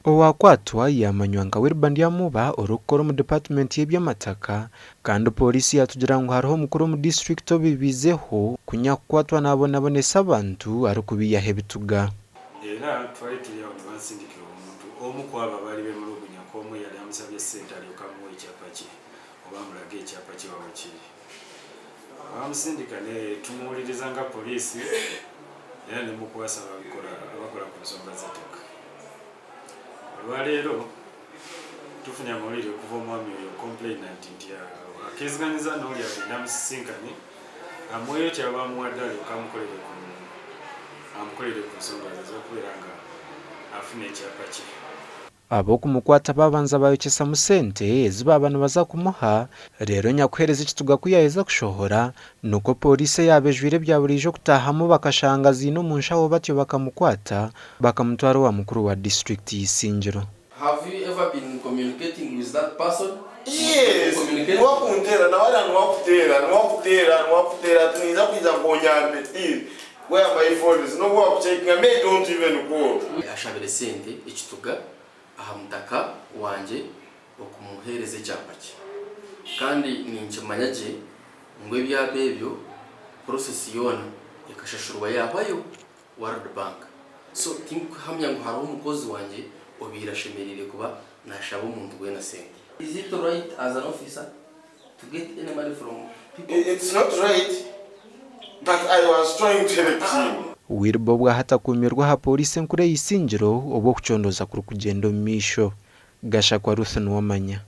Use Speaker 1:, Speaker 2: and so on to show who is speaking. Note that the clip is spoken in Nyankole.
Speaker 1: Owakwatwa yaamanywa nka Wilber Ndyamuba orikukora omu dipatimenti y'eby'amataka kandi pooriisi yaatugira ngu hariho omukuru omu disiturikiti obibiizeho ku nyakukwatwa naabonabonesa abantu arikubaihaho ebituga.
Speaker 2: Era twali turi aho nibansindikira omuntu omu ku abo abaali bemulugunya ku omwe yali amusabye sente alyoke amuwe ekyapa kye oba amulage ekyapa kye wa wekiri. Bamusindika ne tumuwuliriza nga poliisi era nemukwasa abakola ku nsonga z'ettaka. Olwaleero tufunye amawulire okuva omwami oyo complainant nti akiriziganyiza n'oli agende amusisinkane amuweyo kyaba amuwadde alyoke amukolere ku amukolere ku nsonga ze ez'okubeera nga afuna ekyapa kye.
Speaker 1: Ab'okumukwata baabanza baayokyesamu sente ezi baaba nibaza kumuha, reero nyakuheereza ekituga ku yaaheza kushohora, nikwo pooriisi eyaaba ejwaire ebya buriijo kutaahamu bakashanga aziine omu nshaho batyo bakamukwata bakamutwara owa mukuru wa disiturikiti y'Isingiro.
Speaker 3: Have you ever been communicating with that person?
Speaker 4: Yes, niwe akunteera nawe arira niwe akuteera niwe akuteera niwe akuteera ati ninza kwija ngu onyambe please where my phone is nobu wakucheckinga me I don't even call.
Speaker 3: Ashabire sente ekituga aha mutaka wangye okumuheereza ekyapa kye. Kandi ninkimanya gye ngu ebyapa ebyo process yoona ekashashurwa yahwayo World Bank. So tinkuhamya ngu hariho omukozi wangye obaire ashemereire kuba nashaba omuntu weena sente. Is it right as an officer to get any money from people?
Speaker 4: It's not right but I was trying to help him.
Speaker 1: Wilber obwahati akuumirwe aha pooriisi enkuru ey'Isingiro obu okucondooza kurikugyenda omu maisho. Gashakwa Ruth Nuwamanya.